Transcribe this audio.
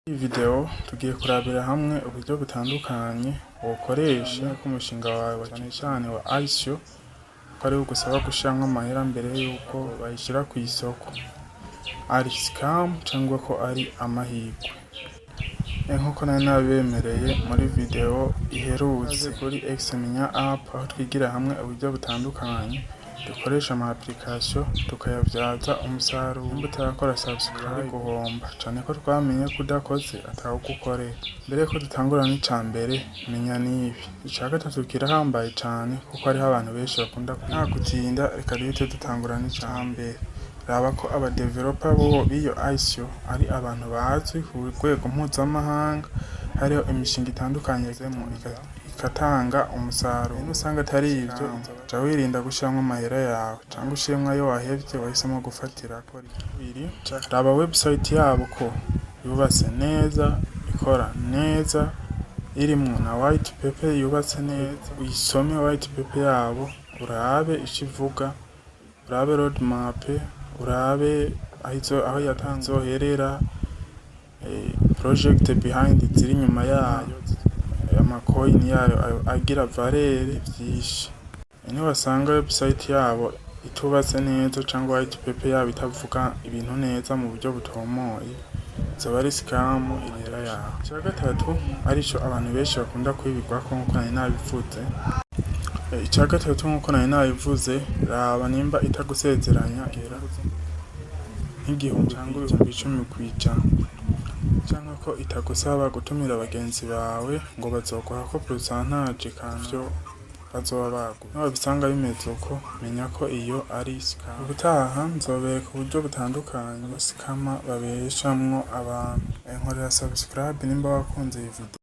Iyi video tugiye kurabira hamwe uburyo butandukanye wokoresha ku mushinga wawe, cyane cyane wa ICO, ko ariwo ugusaba gushiramwo amahera mbere yuko bayishira ku isoko, ari scam cyangwa ko ari amahirwe. Nkuko nari nabibemereye muri video iherutse kuri Xmenya app, aho twigira hamwe uburyo butandukanye dukoresha ama application tukayabyaza umusaruro. Nimba utarakora subscribe, guhomba cane ko twamenye ko udakoze atawugukorera. Mbere yuko dutangura n'ica mbere, menya n'ibi: ica gatatu kirahambaye cane kuko hariho abantu benshi bakunda. Nta gutinda, reka duhite dutangura n'ica mbere. Raba ko aba developer bo b'iyo ICO ari abantu bazwi ku rwego mpuzamahanga, hariho imishinga itandukanye igatanga umusaruro. Nusanga atari ivyo, ca wirinda gushiramwo amahera yawe canke ushiremwo ayo wahevye wahisemwo gufatirako. Bibiri, raba website yabo ko yubatse neza, ikora neza, irimwo na white paper yubatse neza. Uyisome white paper yabo, urabe ico ivuga, urabe roadmap, urabe aho yatanze izoherera, project behind ziri inyuma yayo, ama coin yayo agira valeur vyinshi. Niwasanga website yabo itubatse neza cyangwa white paper yabo itavuga ibintu neza mu buryo butomoye, zoba ari scam ihera yawe. Icya gatatu, arico abantu benshi bakunda kwibigwako nkuko nari nabivuze, icya gatatu nkuko nari nabivuze, raba nimba itagusezeranya nk'igihumbi cyangwa 10,000%, cyangwa ko itagusaba gutumira bagenzi bawe ngo bazoguha ko pourcentage kandi bazoba baguha. Niwabisanga bimeze uko, menya ko iyo ari scam. Ubutaha nzobereka uburyo butandukanye aba scammer babeshamwo abantu. Nkorera subscribe nimba wakunze iyi video.